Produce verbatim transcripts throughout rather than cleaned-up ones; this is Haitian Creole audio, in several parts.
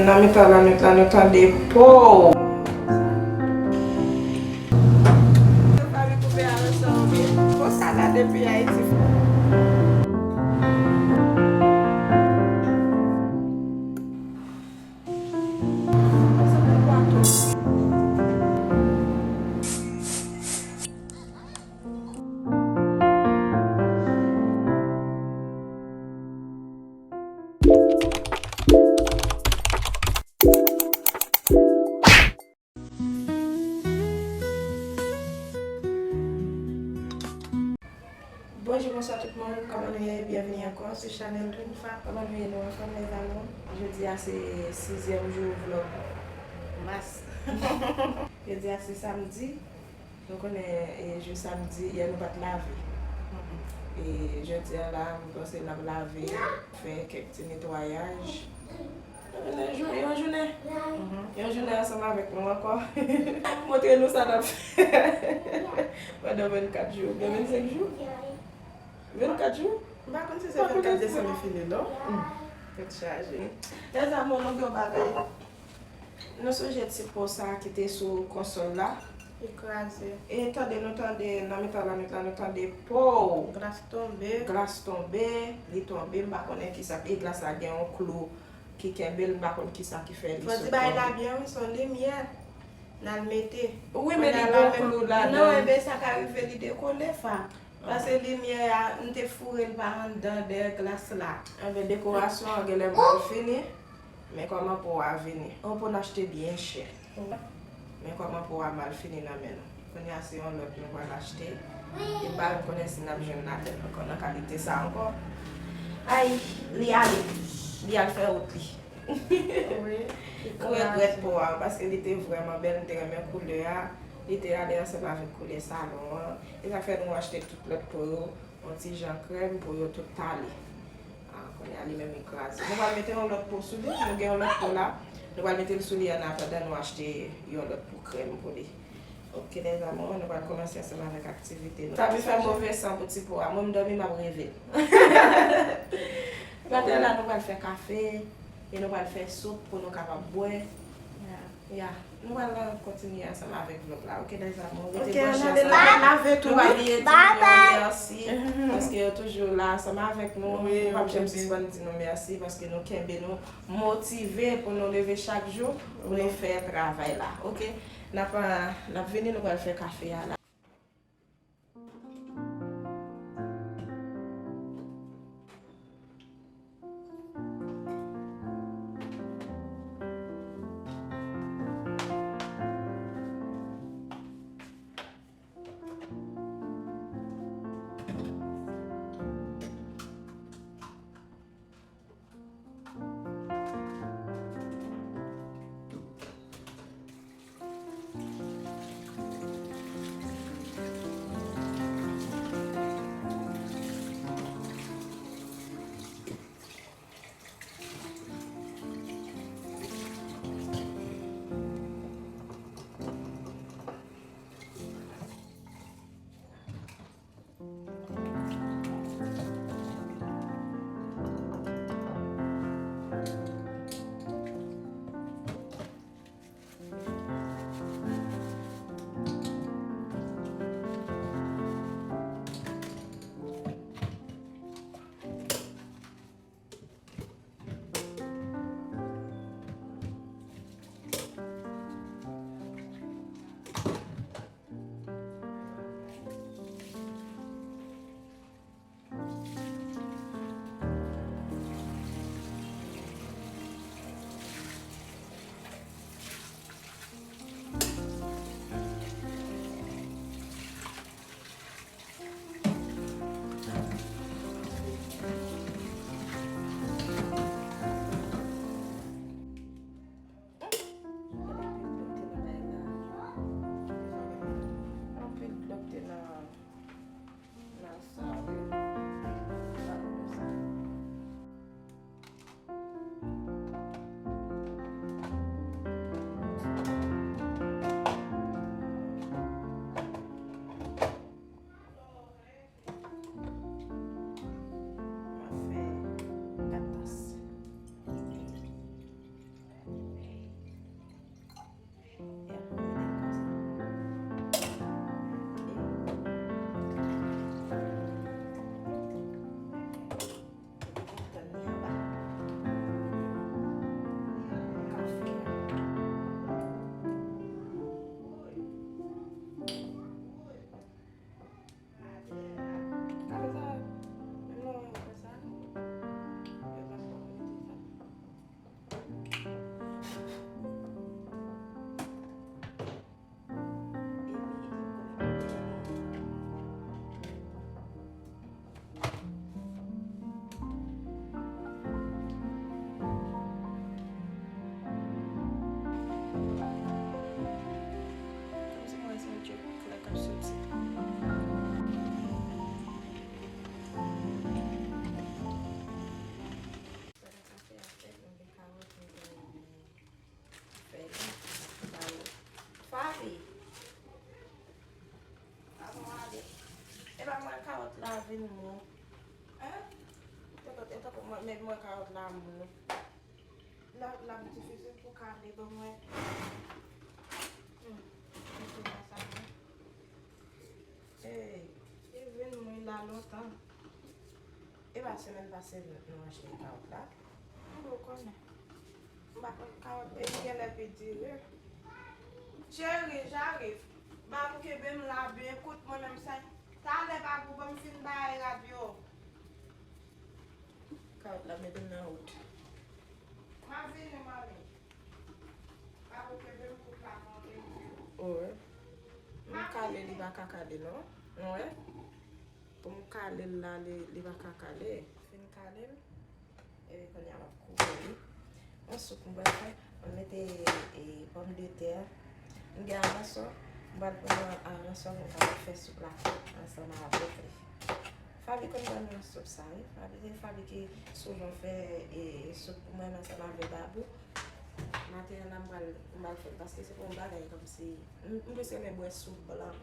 Nan mitan lannwit la, nou tande pow! Yo pa rekoupe a ansanm, wi. Bon, sa la depi Ayiti. Bonjou, bonswa tout moun, kòman nou ye? Byenveni ankò sou chanèl Twin Fa. Kòman nou ye, nou anfòm, mes amours? Jodi a se sizyèm jou vlòg mas. Jodi a se samdi. Nou konnen, e, jou samdi, yè nou pa t lave. E jodi a la, m panse n ap lave, fè kèk ti netwayaj. Yon jounen, yon jounen, yon jounen ansanm avèk nou ankò. Montre nou sa n ap fè pandan vennkat jou, oubyen vennsenk jou. Vennkat jou? M pa konn si se vennkat desanm li fini, non? Tèt chaje. Mes amours, nou gen yon bagay. Nou sonje ti po sa ki te sou konsòl la? Li kraze. E tande, nou tande, nan mitan lannwit la, nou tande pow! Glas tonbe. Glas tonbe, li tonbe, m pa konnen kisa. E glas la gen yon klou ki kenbe l, m pa konn kisa ki fè li sot tonbe. Fò di bagay la byen, wi, se yon limyè n al mete. Wi, men li gen yon klou ladan l. Non, enben, sa ka rive li dekole, Fa. Paske limyè a, m te foure l pa anndan dèyè glas la. Enben, dekorasyon an genlè mal fini. Men kòman po a vini. On po n achte byen chè. Men kòman po a mal fini nan men nou. Kounye a se yon lòt nou pral achte. E pa m konnen si n ap jwenn ladan l ankò nan kalite sa ankò. Ay, li ale. Li al fè wout li. Wi. M regrèt po a, paske li te vrèman bèl, m te renmen koulè a. Li te ale ansanm avèk koulè salon an. E sa fè nou achte tout lòt po yo, yon ti jan krèm, po yo tout tale. Ah, kounye a li menm li kraze. Nou pral mete yon lòt po sou li, nou gen yon lòt po la. Nou pral mete l sou li an atandan nou achte yon lòt po krèm pou li. Ok, mes amours, nou pral kòmanse ansanm avèk aktivite nou. Sa vin fè move san pou ti po a. Mwen, m dòmi, m ap reve l. Pandan la, nou pral fè kafe, e nou pral fè soup pou nou kapab bwè. Ya, nou pral kontinye ansanm avèk vlòg la, ok, mes amours? Rete branche ansanm avèk nou. Pa bliye di moun yo mèsi, paske yo toujou la ansanm avèk nou. Nou p ap janm sispann di nou mèsi, paske nou kenbe nou motive pou nou leve chak jou, pou nou fè travay la, ok? N ap, n ap vini, nou pral fè kafe a la. Mou. Hein? Te konte, te konte, mwen, men mwen kawòt la mou. La, la difisil pou kale, ban mwen. Hmm. Mete la sa mwen. Ey, li vin mou la lontan. E pa semèn pase nou achte kawòt la. M pa konnen. M pa konn kawòt e li genlè pi dire. Cheri, j'arrive. Babou kenbe m la byen kout mwen menm sa. Talè Babou ban m fin bay rad yo. Kawòt la mete m nan wout. M ap vini, manmi. Babou kenbe m kout la mwen vini. Wi. M kale li pa ka kale non. Ou wè? Pou m kale l la, li, li pa ka kale. Fin kale l. Epi kounye a m ap koupe li. Yon soup m pral fè. Mwen mete e, pòmdetè. M gen aransò. M pral pran aransò pou m kapab fè soup la ansanm avèk li. Faby konn ban nou soup sa, wi. Faby, se Faby ki souvan fè e, soup pou mwen ansanm avèk Babou. Maten an la, m pral, m pral fè l paske se pa yon bagay kòmsi. M, m plis renmen bwè soup blan.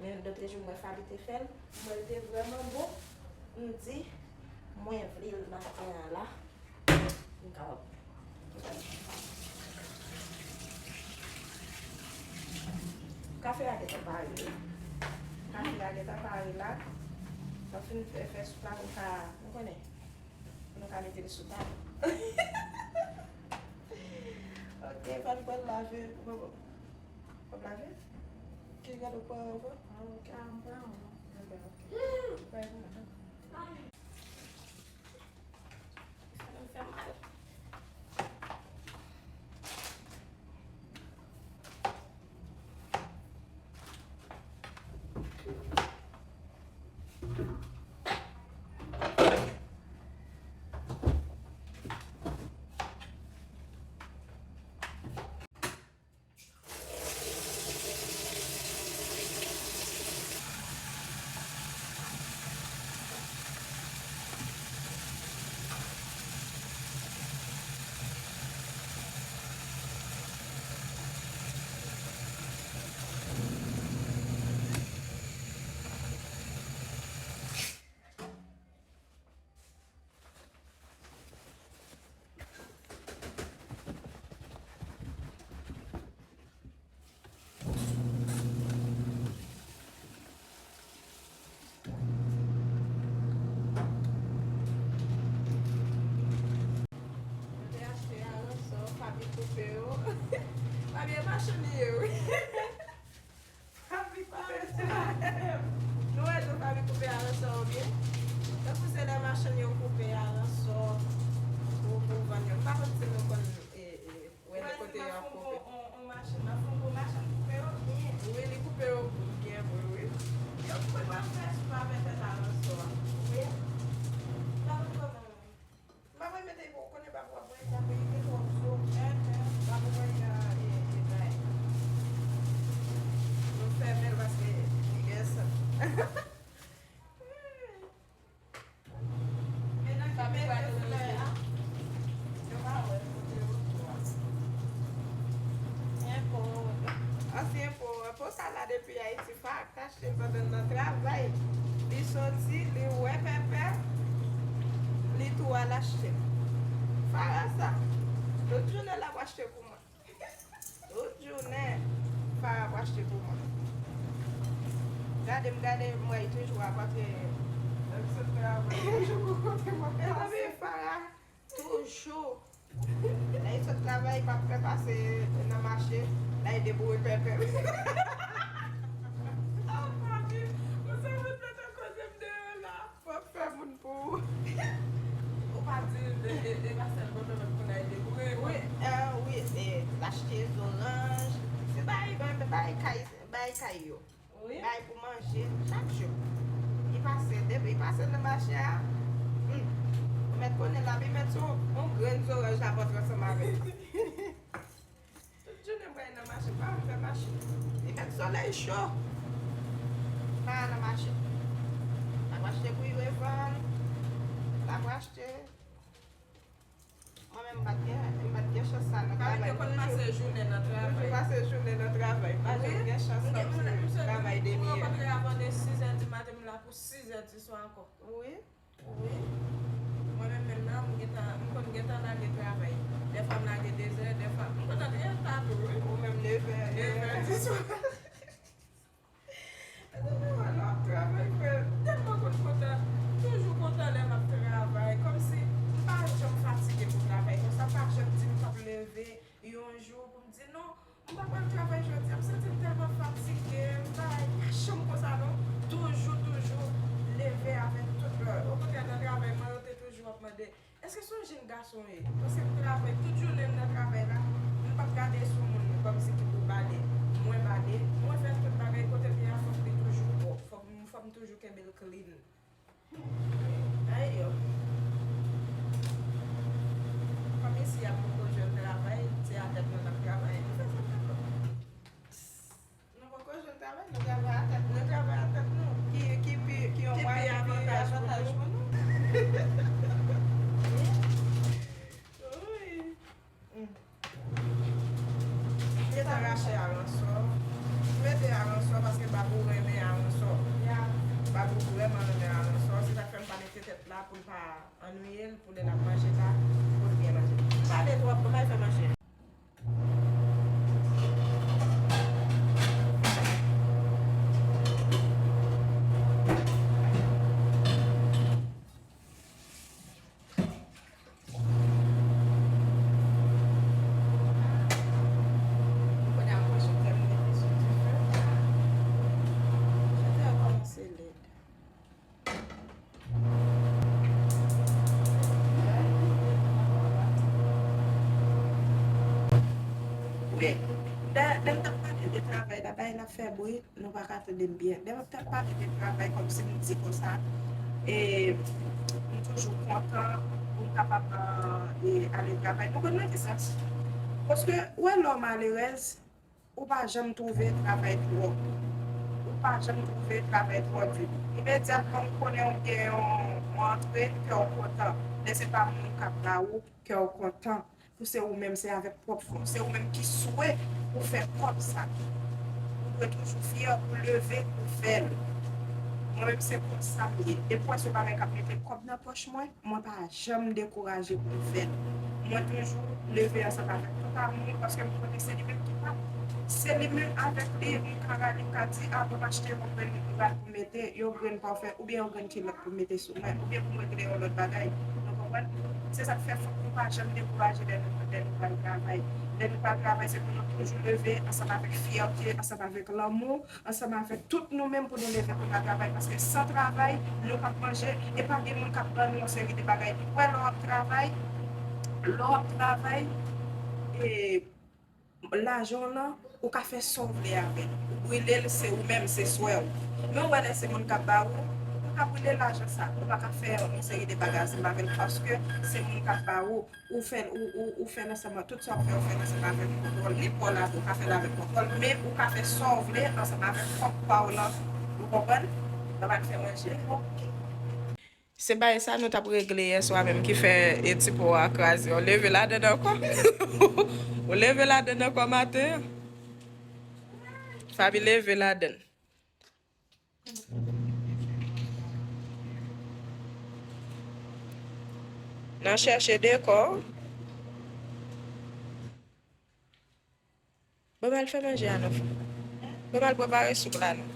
Men lòt jou, m wè Faby te fè l. M wè l te vrèman bon. M di, mwen vle l maten an la. M kapab. Kafe a gentan pare, wi. Kafe a gentan pare la. Mwen fin fè, fè soup la pou m ka, nou konnen. Pou nou ka mete l sou tab. Ok, fò n pral lave. Bon, bon. Fò n lave? Ki gade w pran ankò? Ah, ok. Ah, m pran ankò. Ok, ok. Bay mwen. Sa nan fè mal. Mwen te achte aransò, Faby koupe yo. Faby e machann li ye, wi. Faby koupe. Nou wè jan Faby koupe aransò yo byen? Tankou se lè machann yo koupe aransò pou, pou vann yo. M pa konn si nou konn, e, e, wè de kote y ap koupe. Yon, yon machann, m ap fè yon gwo machann koupe yo byen. Wi, li koupe yo byen vre, wi. Yo koupe pou al fè soup avèk tèt aransò a. Wi. M pa konn kòman. M pa konn mete pou konnen pa pou ap wè, sa pe ite twòp zo. Enhen. M pa pou wè, e, e, bay. Nou fèmen l paske li gen san. Men nan ki peyi yo sou tè a? Yo pa wè kote yo sou a. Enpo. Ansyen po, po sa la depi Ayiti, Farah k achte l pandan l nan travay. Li soti, li wè pèpè, li tou al achte l. Farah sa, tout jounen l ap achte pou mwen. Tout jounen, Farah ap achte pou mwen. Gade m, gade m, wè, li toujou ap antre. Lè m sot travay, toujou gon kote m ap pase. Mezanmi, Farah, toujou. Lè li sot travay, li p ap fè pase nan mache, lè li deboure pèpè. Oh, papi, ou sa mwen mete koze m deyò la. W ap fè moun pou ou. Ou pa di, e, e, e pa sèl bonè mèt konn al deboure. Wi, e, wi, e, l achte zoranj. Se bay, bay, bay kay, bay kay yo. Wi. Bay pou manje chak jou. Li pase, depi li pase nan mache a, hmm, ou mèt konnen l ap, li mèt se yon, yon grenn zoranj l ap antre ansanm avè l. Tout jounen m pral nan mache, pa m fè mache. Li mèt solèy cho. Pa nan mache. L ap achte pou li revann. L ap achte. Mwen menm, m pa t gen, m pa t gen chans sa nan travay. Mwen konn pase jounen nan travay. Toujou pase jounen nan travay. Pa janm gen chans kòmsi travay demiyè. Mwen rankontre avan de sizè di maten, m la pou sizè di swa ankò. Wi. Wi. Mwen menm menm nan, m gentan, m konn gentan lage travay. Dèfwa m lage dezè, dèfwa m konn antre an ta tou, wi. Ou menm nevè, nevè di swa. Lè w ap travay, frè, m tèlman konn kontan, toujou kontan lè m ap travay, kòmsi m pa janm fatige pou travay konsa, m pa janm di m p ap leve yon jou pou m di non, m pa pral travay jodi a, m santi m tèlman fatige, m pa, pa janm konsa non, toujou, toujou leve avèk tout, okontrè nan travay mwen, yo te toujou ap mande, èske se yon jenn gason w ye? Paske m travay tout jounen m nan travay la, m p ap gade sou moun kòmsi ki pou bale. Mwen bale, mwen fè tout bagay kote m ye a, fòk li toujou pwòp, fòk m, fòk m toujou kenbe l clean. Ay yo. Fanm isi a poko jwenn travay, se a tèt nou n ap travay, nou fè sa n ap fè. Nou poko jwenn travay, nou travay a tèt nou. Nou travay a tèt nou. Ki, ki pi, ki yon mwayen ki pi avantaj pou nou. Wi. M gentan rache aransò. M mete aransò paske Babou renmen aransò. Babou vrèman renmen aransò. Se sa k fè m pa mete tèt la pou l pa annuiye l, pou lè l ap manje la, pou l byen manje. M pale twòp, bon, m al fè manje. Kounye a mwen sot tèmine sou dife. Jete a kòmanse lèd. Wi, lè, lè m t ap pale de travay la, bagay la fè bri, nou pa ka tande m byen. Lè m t ap pale de travay, kòmsi m di konsa, e, m toujou kontan pou m kapab, e, ale travay. Nou konn nan ki sans? Paske, ou wè, lè w malerèz, ou pa janm twouve travay twò di. Ou pa janm twouve travay twò di. Imedyatman ou konnen ou gen yon, yon antre, kè w kontan. Lè se pa moun k ap ba ou, kè w kontan. Pou se ou menm, se avèk pwòp fòs. Se ou menm ki swe pou fè kòb sa. Ou dwe toujou fyè, ou leve, ou fè l. Mwen menm, se konsa m ye. Depi w wè se yon bagay k ap mete kòb nan pòch mwen, mwen pa janm dekouraje pou m fè l. Mwen toujou leve ansanm avèk tout amou, paske m konnen se li menm ki pa m. Se li menm, avèk li, m ka rale, m ka di, a, bon, m achte yon grenn rival pou m mete, yon grenn pafè, oubyen yon grenn kilòt pou m mete sou mwen, oubyen pou m regle yon lòt bagay. Nou konprann? Se sa k fè fòk nou pa janm dekouraje lè nou, lè nou pral travay. Lè nou pral travay, se pou nou toujou leve ansanm avèk fyète, ansanm avèk lanmou, ansanm avèk tout nou menm pou nou leve pou n al travay, paske san travay, nou p ap manje, e pa gen moun k ap ban nou yon seri de bagay. Ou wè, lè w ap travay, lè w ap travay, e, lajan w lan, ou ka fè sa w vle avè l. Ou brile l, se ou menm, se swè w. Men ou wè, lè se moun k ap ba ou, ou ka brile lajan sa. Ou pa ka fè yon seri de bagay ansanm avè l, paske se moun k ap ba ou. Ou fè l, ou, ou, ou fè l ansanm ak tout sa w fè, ou fè l ansanm avèk kontwòl. Li pa w la, ou ka fè l avèk kontwòl, men ou ka fè sa w vle ansanm avèk kòb pa w lan. Ou konprann? N ap al fè manje. Se bagay sa nou t ap regle yè swa menm ki fè, e, ti po a kraze. Ou leve ladann ankò? Ou leve ladann ankò maten an? Faby leve ladann. Nan chèche dekò. Bon, m al fè manje a non. Bon, m al prepare soup la non.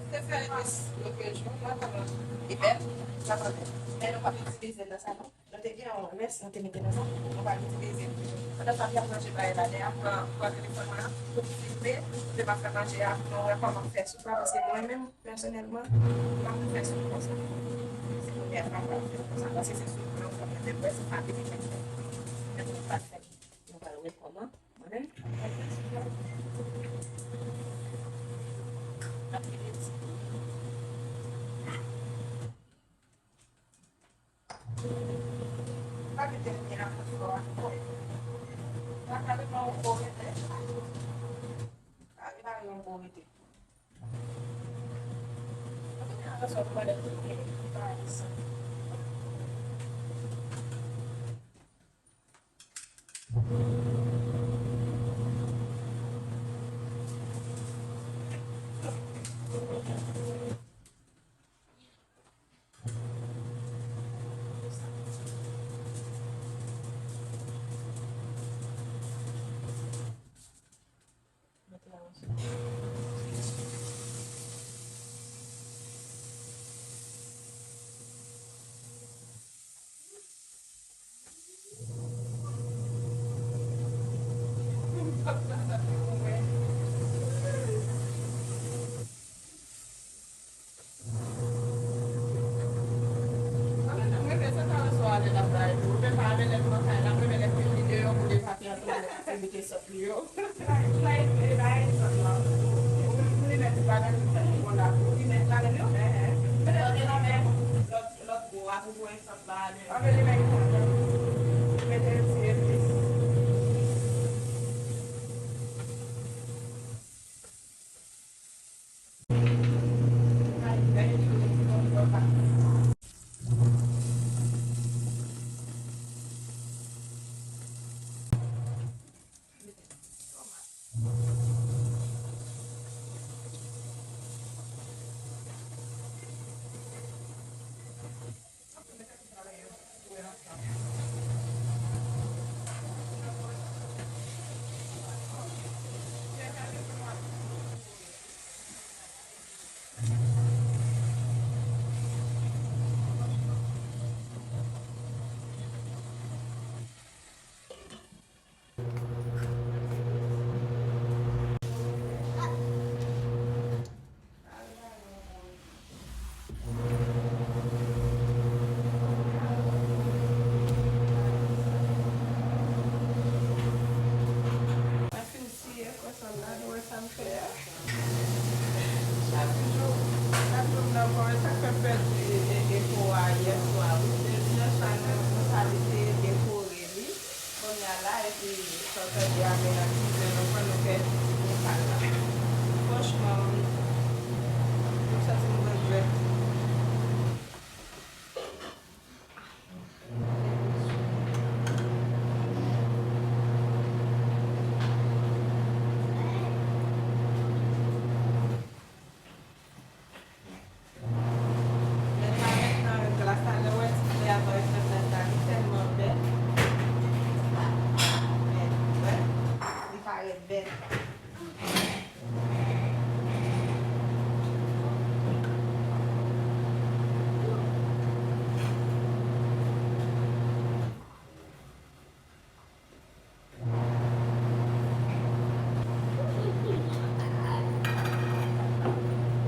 Se sèvis lòt jou, mwen kòman li bèl, sa pa bèl. Men nou p ap itilize l nan salon. Nou te gen yon mès, nou te mete nan sa, nou p ap itilize l toujou. Pandan Faby ap manje bagay la, lè ap pran, pran telefòn mwen an pou m filme, pou m ap fè manje a, pou nou wè kòman m fè soup la, paske mwen menm, pèsonèlman, m pa konn fè soup konsa. Se premyè fwa m pral fè l konsa, paske se soup mwen, ou konn mwen te kwè se Faby ki konn fè. Men nou pral fè, nou pral wè kòman. Mwen fin siye pwèson nan, nou wè sa m fè a. Chak jou, chak jou m nan kòmans ak fè m pèdi e, e, epo a yè swa, wi. Depi yè swa, nou, nou pa eseye dekore li. Kounye a la, epi sa w tande a, men nan kizen, nou pran nou pèdi ti bokal la. Franchman, m santi m regrèt. Lè n pa mèt nan glas la, lè w wè ti flè a parèt nan glas la, li tèlman bèl. Men, wè, li parèt bèl.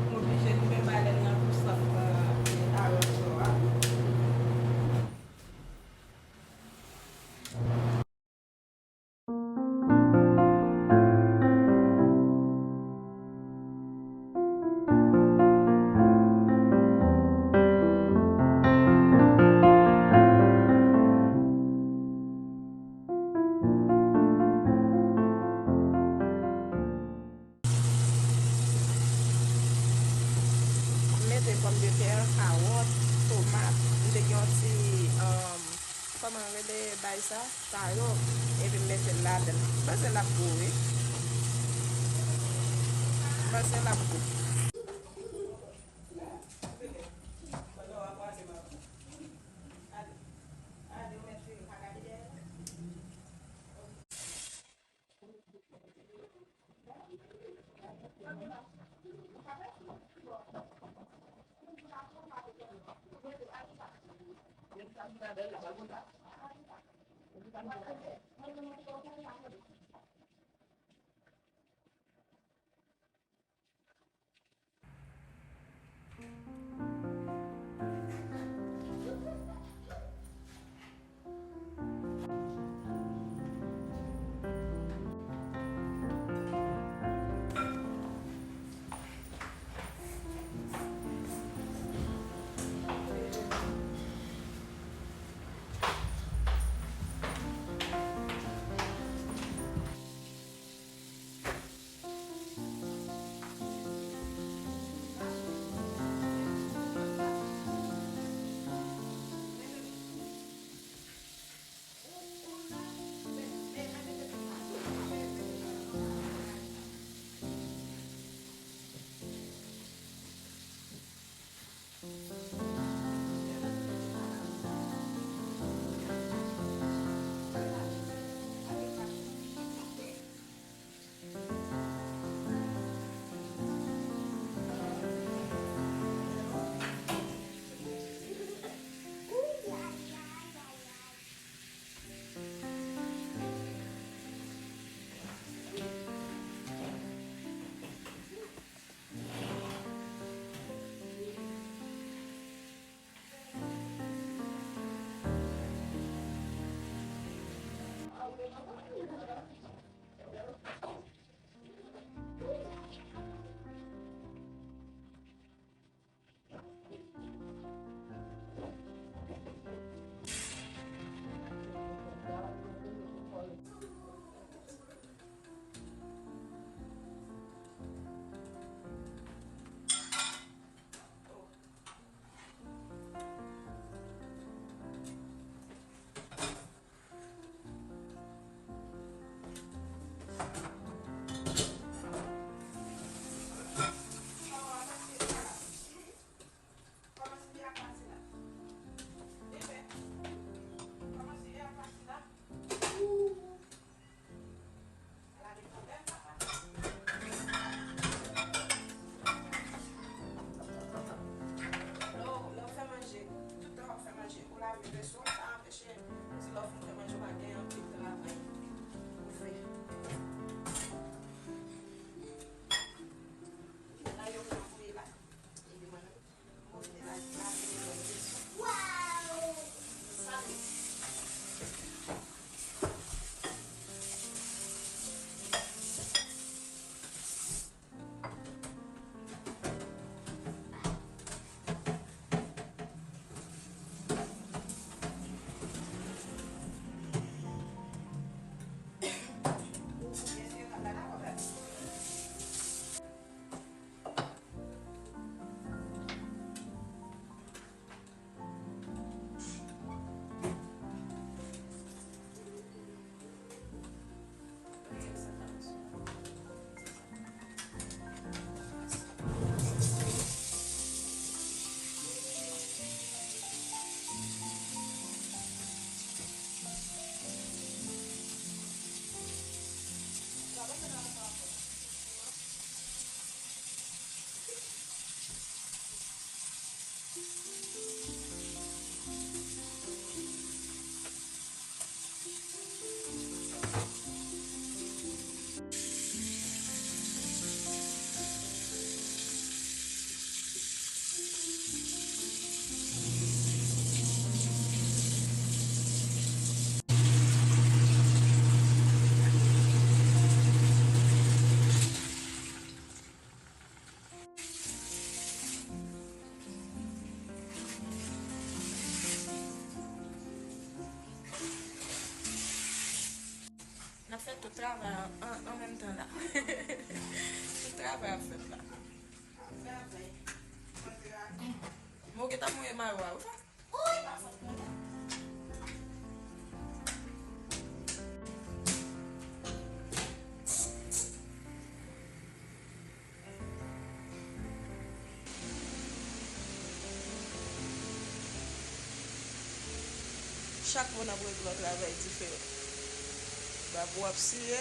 M oblije limen balèn nan pou sant, euh, aranjman an. M mete pòmdetè, kawòt, tomat, m te gen yon ti, um, kòman yo rele bay sa? Karo. Epi m mete l ladan l. M panse l ap gou, wi. M panse l ap gou. Tout travay an, an, an menm tan la. Tout travay ap fèt la. Travay. Mwen gentan mouye mayo a, wi. Wi, pa fòt mwen. Chak moun ap regle yon travay diferan. Babou ap siye,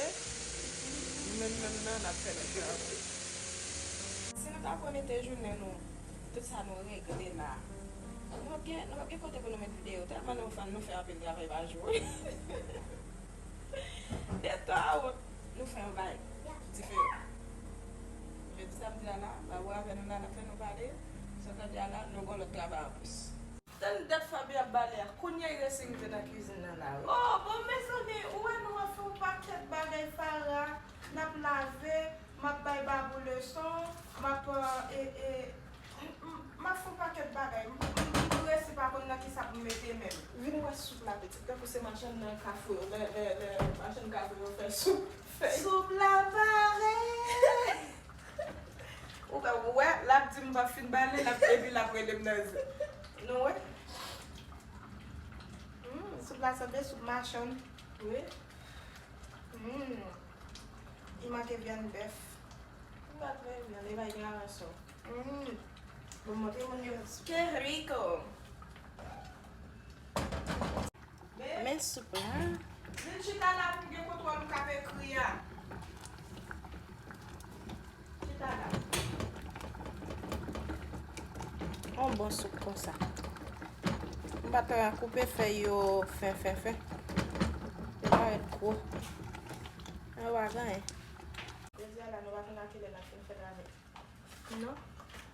nou menm menm nan, n ap fè lòt travay. Si nou ta pran mete jounen nou, tout sa nou regle la, nou p ap gen, nou p ap gen kote pou nou met videyo, tèlman nou fè, nou fè anpil travay pa jou. De tan a wont, nou fè yon bagay diferan. Jodi samdi a la, Babou avè nou la, n ap fè nou pale. Sòt jodi a la, nou gen lòt travay anplis. Tann dat Faby ap bale a, kounye a l resi rive nan kwizin nan la, wi. Oh, bon, mezanmi, ou wè nou ap fè yon pakèt bagay, Farah, n ap lave, m ap bay Babou leson, m ap, e, e, m, m, m ap fè yon pakèt bagay. M, m, m resi pa konn nan kisa pou m mete men m. Vin wè soup la, pitit, tankou se machann nan kafou yo, lè, lè, lè machann kafou yo fè soup, fèy. Soup la pare! Ou wè, ou wè, l ap di m p ap fin bale, l ap, epi l ap rele m nan zen. Nou wè? Hmm, soup la sanble soup machann. Wi. Hmm. Li manke vyann bèf. Li pa t vre vyann, li pa gen aransò. Hmm. Bon, montre moun yo. Qué rico! Men soup la. Vin chita la pou m gen kontwòl ou k ap ekri a. Chita la. On bon soup konsa. M pa t koupe fèy yo fen, fen, fen. Yo parèt gwo. Yo pa gen anyen. Jodi a la, nou pa konn a kilè n ap fin fè travay. Non.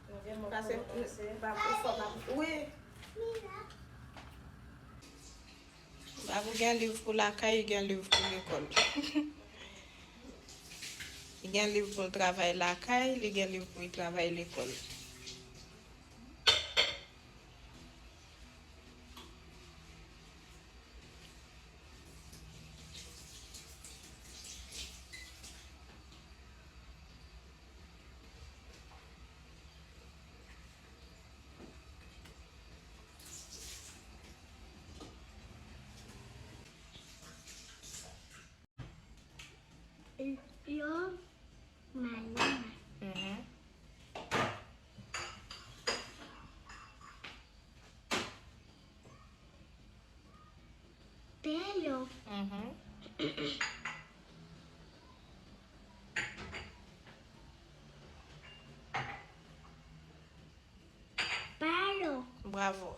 Nou gen mòg pou nou panse. Pase m pa pou fò m ap, wi. Babou gen liv pou lakay, li gen liv pou lekòl. Li gen liv pou l travay lakay, li gen liv pou l travay lekòl. Yo malad. Mhm. Pè yo. Mhm. Palo. Bravo.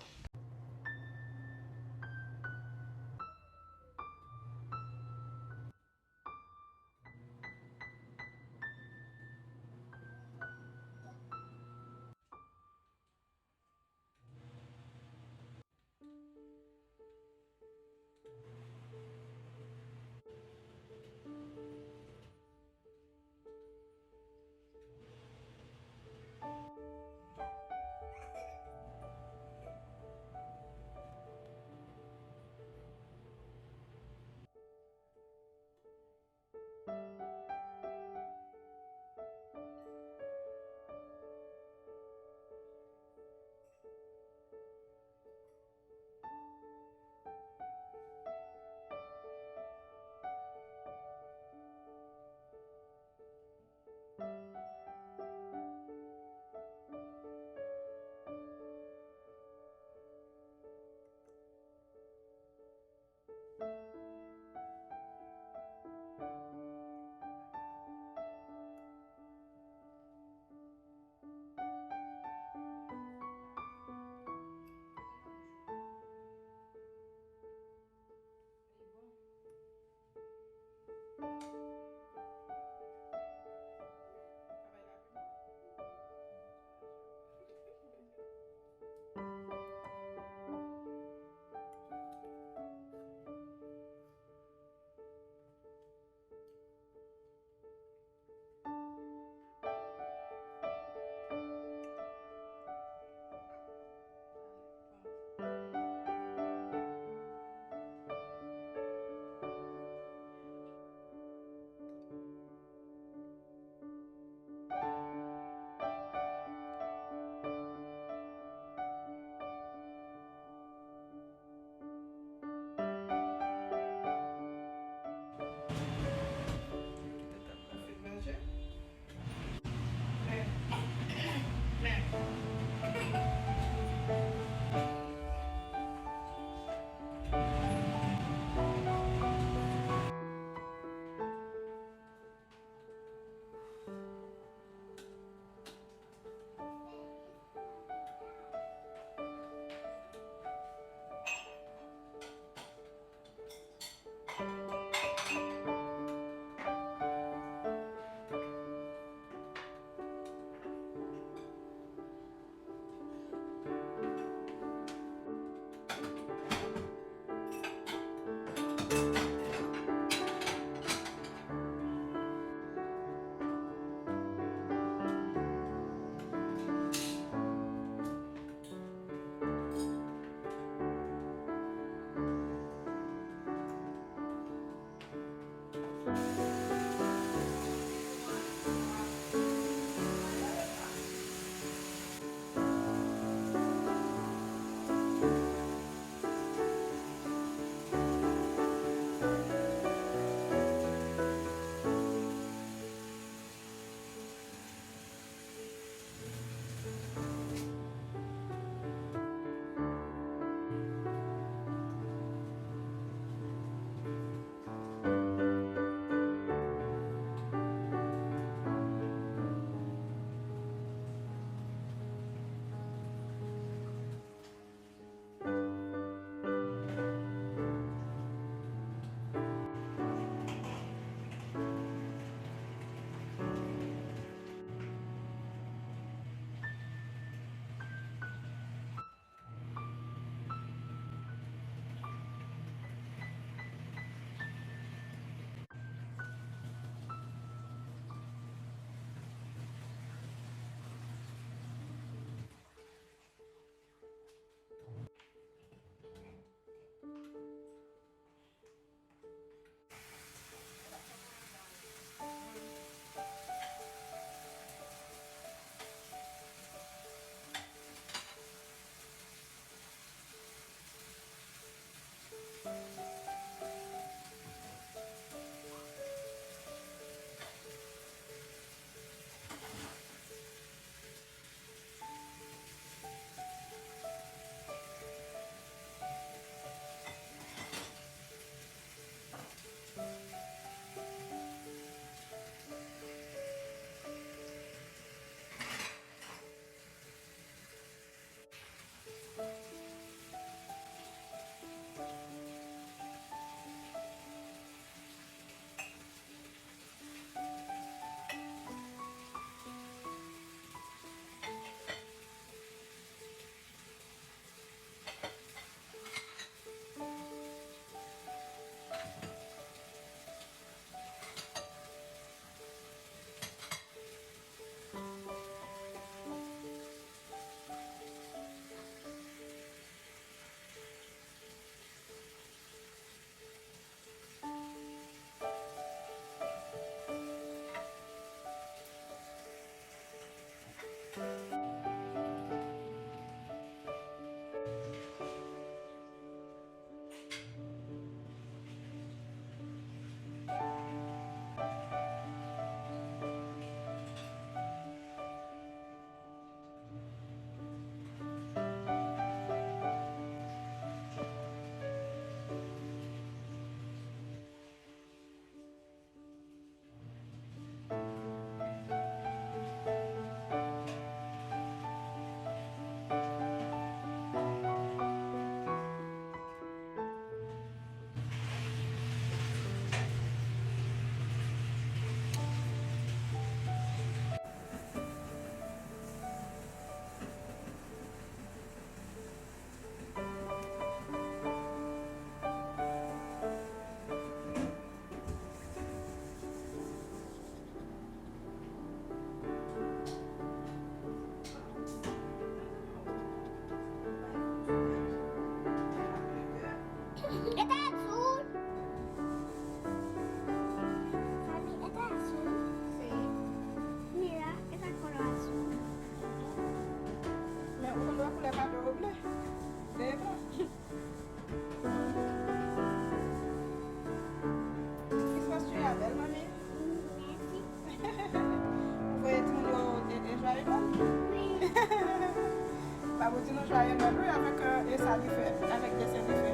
Chwa e bèl wi avèk, euh, e sa li fè, avèk desen li fè.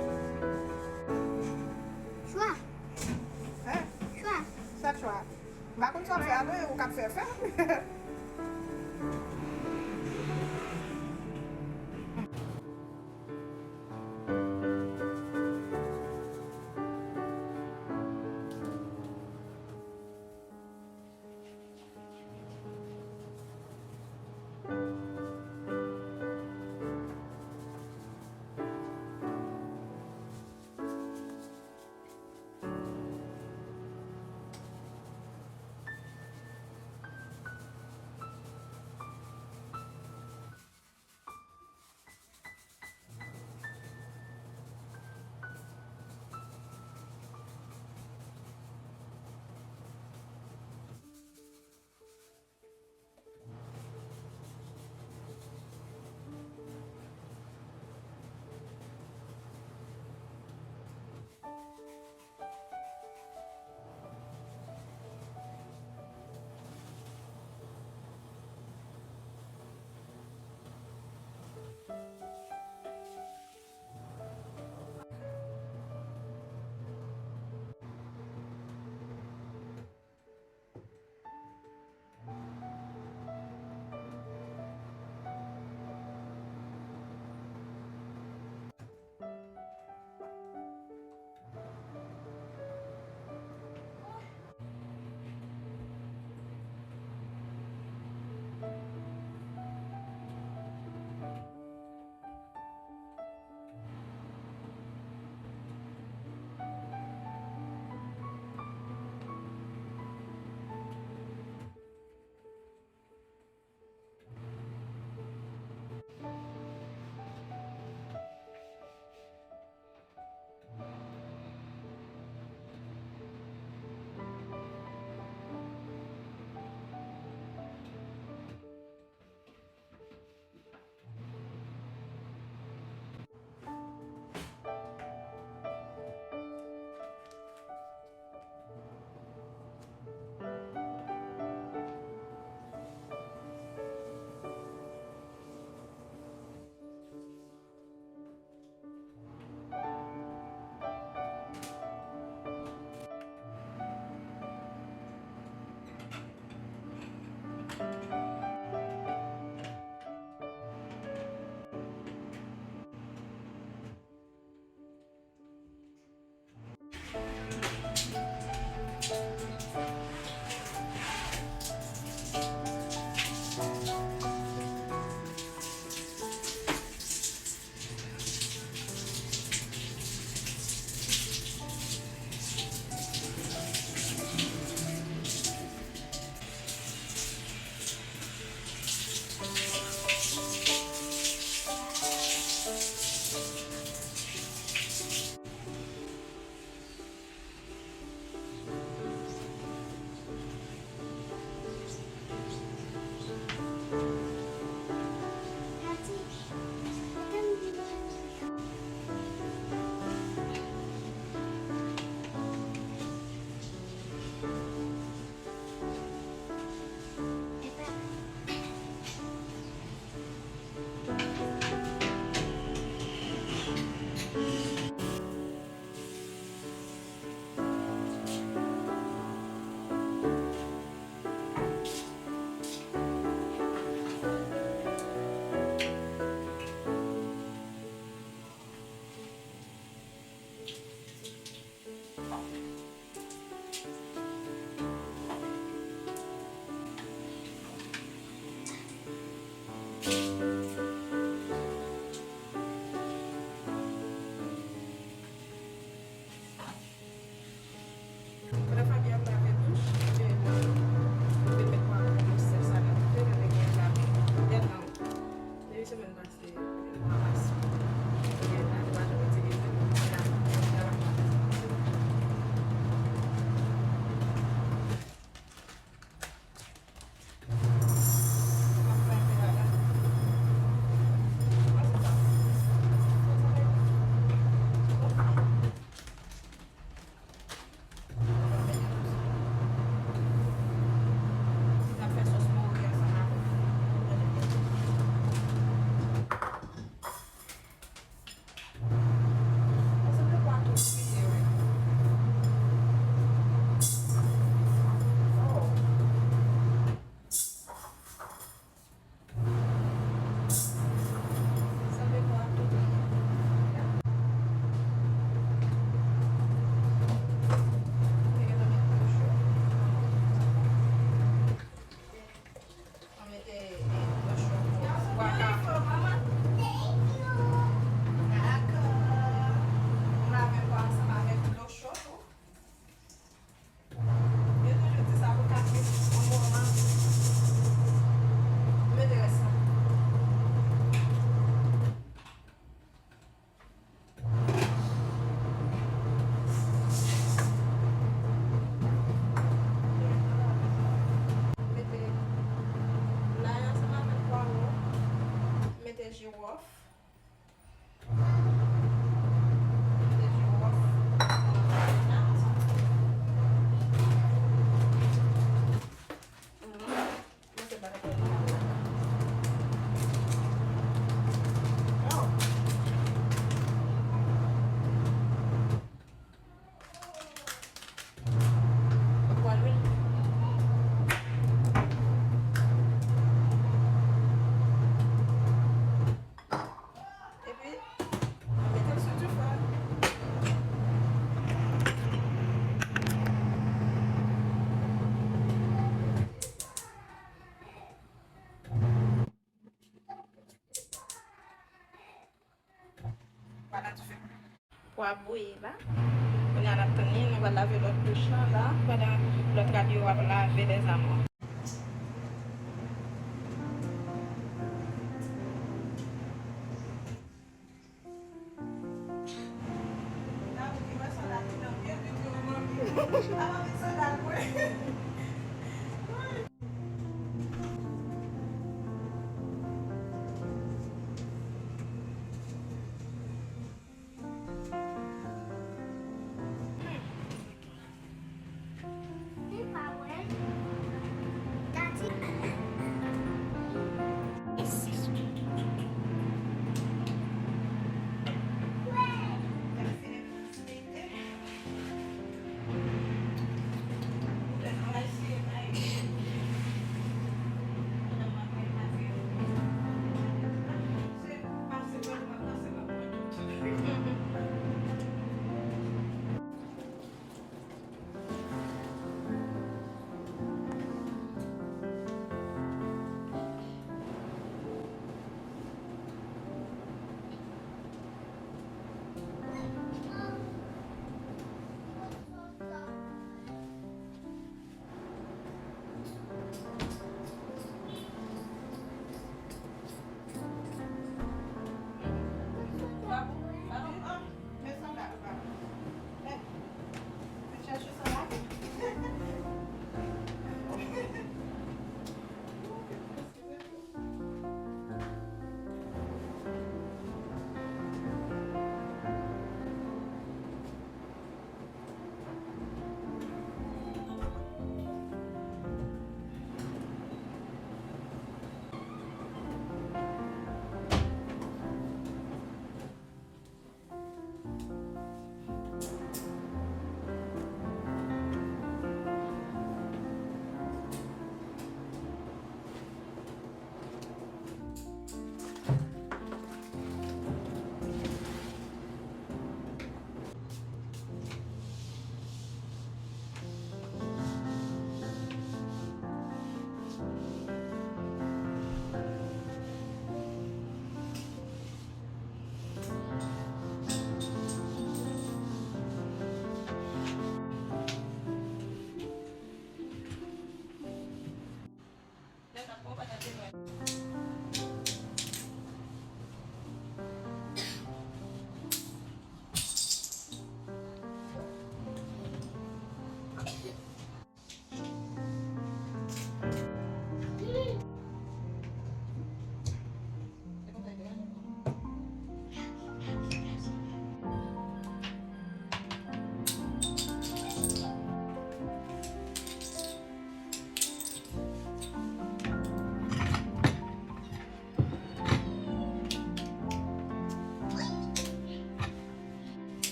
Chwa. Hein? Chwa. Sa chwa. M pa konn sa w fè a non, e ou k ap fè fè. Pandan Fabie ap lave douch, e, nou vin met pwa nou sèl sa nan kote, nou te gen lave yèt nan. Depi semèn pase, nou ranmase. E, nou pa janm itilize, nou pa janm lave. Wòf. Depi wòf. Mhm. Mwen se pa nan pwèl nan la. Oh. Ou pran lwil. Epi, mete l sou dife. Pwa bouyi la. Kounye a n ap tann li, nou pral lave lòt bouch lan la, pandan lòt rad yo ap lave dèzamò.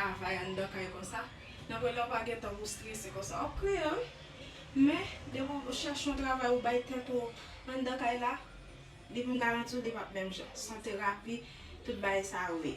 Travay anndan kay konsa. Nan premye lè w pa gen tan pou w strese konsa, w ap kriye, wi. Men, depi w chèche yon travay, ou bay tèt ou anndan kay la, depi m garanti w, li p ap menm jan. Se yon terapi, tout bagay sa yo ye.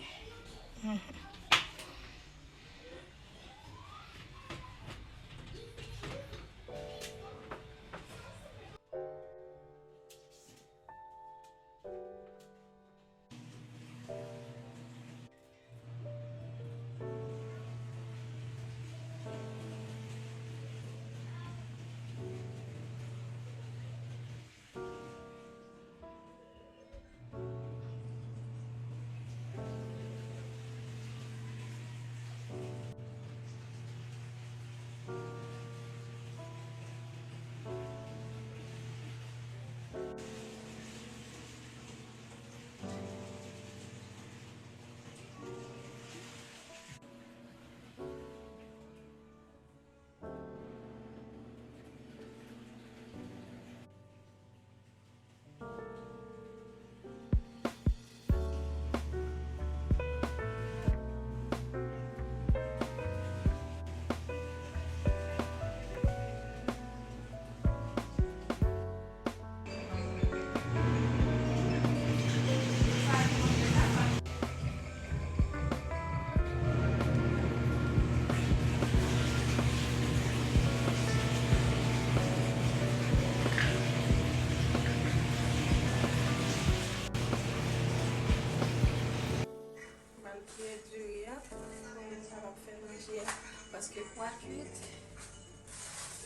M al touye diri a, pou mwen menm sa m ap fè manje a, paske pou l kwit,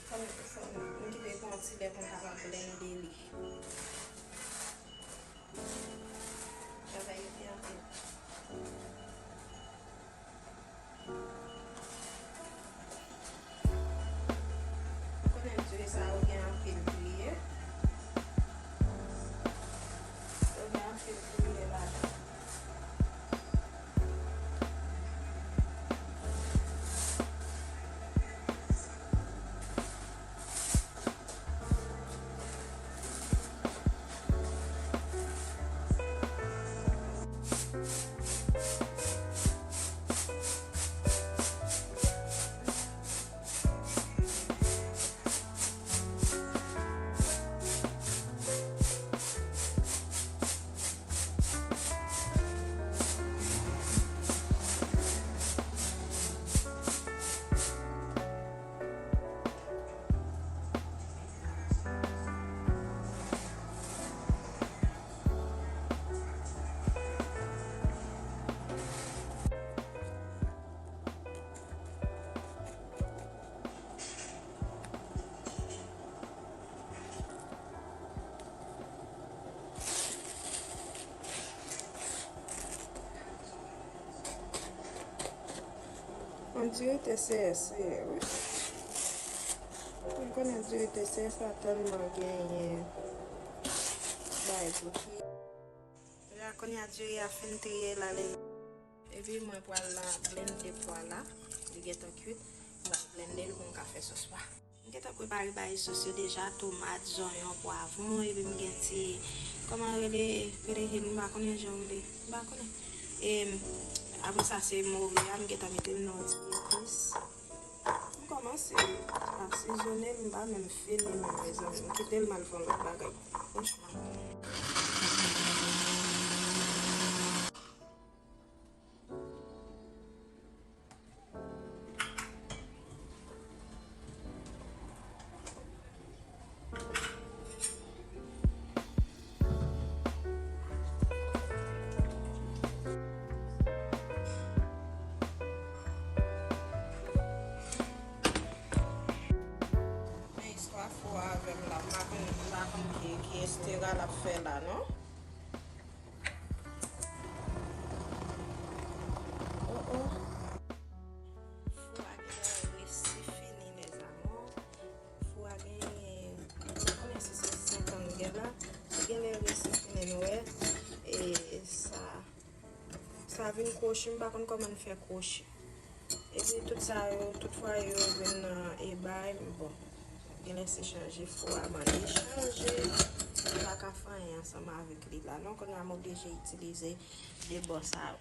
fò m, fò m kite l pran yon ti lè pou m kapab blende li. Travay yo te anpil. Konnen diri sa yo gen anpil diri. Yo gen anpil diri ladan. On dirait te sere sere, wi. Mwen konnen diri te sere, sa tèlman genyen bagay pou triye. La, kounye a diri a fin triye la, li. Epi mwen pral la blende pwa la. Li gentan kwit. Mwen pral blende l pou m ka fè sòs la. M gentan prepare bagay sòs yo deja, tomat, zonyon, pwavwon, epi m gen ti, kòman rele, perejil, m pa konnen jan rele, m pa konnen. E apre sa, se mori a, m gentan mete l nan yon ti epis. M kòmanse asezone l, m pa menm fini menm, mezanmi. M kite l m al fè yon lòt bagay. Franchman. Men istwa fou a avè m la, m pa konn, m pa konn ki, ki estera l ap fè la, non. Oh, oh. Fou a genlè resi fini, mes amours. Fou a genyen, m pa konnen si se senkant gèl la. Li genlè resi fini, nou wè. E sa, sa vin kwochi, m pa konn kòman n fè kwochi. Epi tout sa yo, tout fwa yo vin nan e bay, bon, genlè se chanje fou a, mande chanje. M pa ka fè anyen ansanm avèk li la. Non, kounye a m oblije itilize de bò sa yo.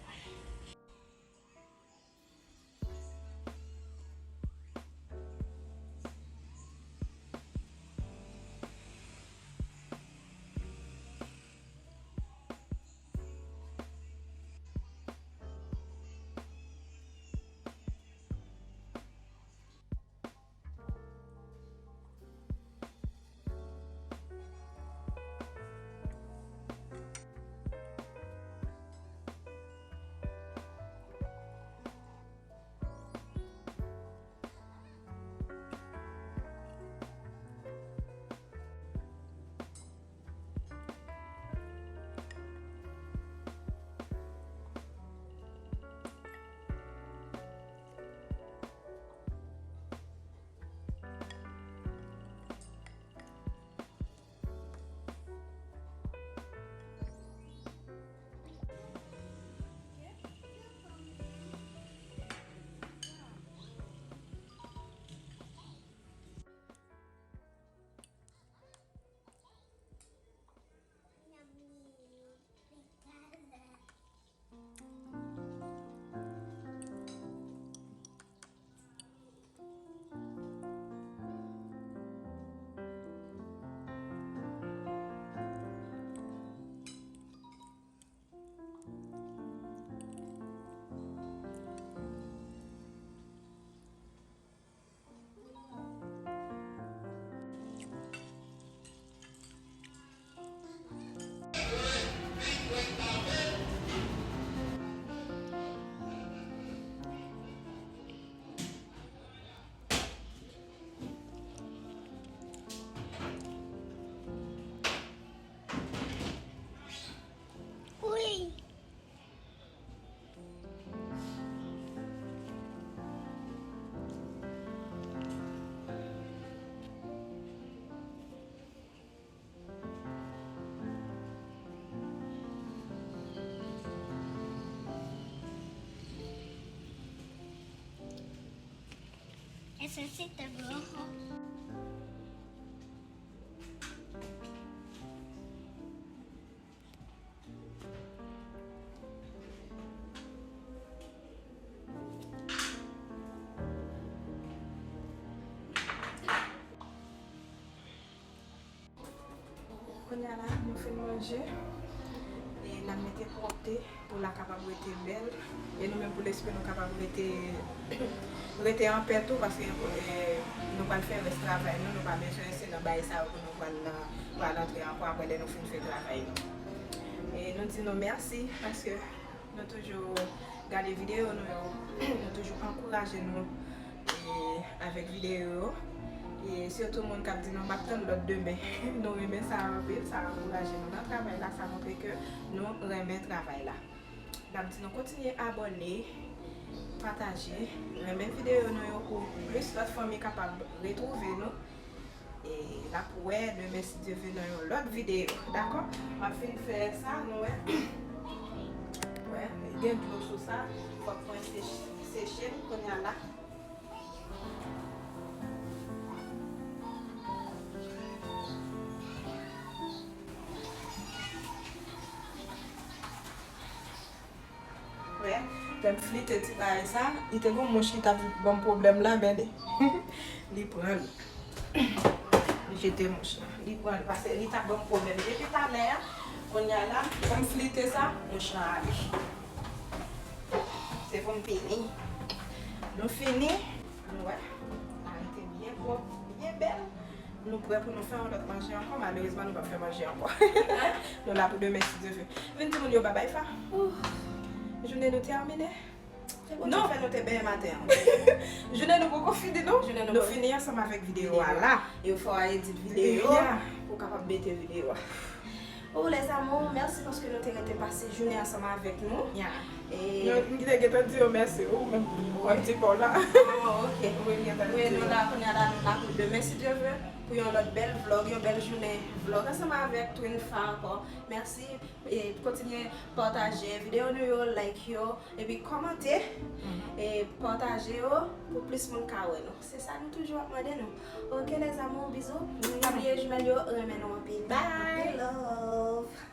Sensitè blo. Kounye a la, nou fin manje. E n ap mete pwòpte pou la kapab rete bèl. E nou menm pou lespri nou kapab rete, rete anpè tou, paske, e, nou pral fè rès travay nou. Nou pa bezwen se nan bagay sa yo pou nou pral, pral antre ankò apre lè nou fin fè travay nou. E nou di nou mèsi paske nou toujou gade videyo nou yo, nou toujou ankouraje nou, e, avèk videyo yo. E sitou moun k ap di nou, "M ap tann lòt demen." Nou renmen sa anpil, sa ankouraje nou nan travay la, sa montre ke nou renmen travay la. N ap di nou kontinye abòne, pataje, renmen videyo nou yo pou plis lòt fanmi kapab retwouve nou. E n ap wè demen si Dye vle nan yon lòt videyo, dakò? M ap fin fè sa, nou wè. Wè, gen dlo sou sa, fòk mwen seche, seche l kounye a la. Wè, lè m flite ti bagay sa, li te gon mouch ki t ap ban m pwoblèm la, men li, li pran l. Li jete mouch la. Li pran l, paske li t ap ban m pwoblèm depi talè a. Kounye a la, lè m flite sa, mouch lan ale. Se pou m fini. Nou fini. Nou wè, la rete byen pwòp, byen bèl. Nou prè pou nou fè yon lòt manje ankò. Malerezman, nou p ap fè manje ankò. Nou la pou demen, si Dye vle. Vin di moun yo babay, Fa. Jounen nou tèmine. Se Bondye k fè nou te benyen maten an. Jounen nou poko fini, non. Jounen nou Nou poko fini ansanm avèk videyo a la. E fò a edit videyo pou kapab mete videyo a. Oh, les amours, mèsi paske nou te rete pase jounen ansanm avèk nou. Yeah. E Nou, m te gentan di yo mèsi, ou menm, w ap di pa w la. Oh, ok. Wi, m gentan Wi, di nou yo. la, kounye a la, nou la pou demen, si Dye vle, pou yon lòt bèl vlog, yon bèl jounen vlog ansanm avèk Twin Fa ankò. Mèsi. E kontinye pataje videyo nou yo, like yo, epi kòmante, e pataje yo pou plis moun ka wè nou. Se sa nou toujou ap mande nou. Ok, les amours, bizou. Pa bliye jumèl yo, renmen nou anpil. Bye. Anpil love.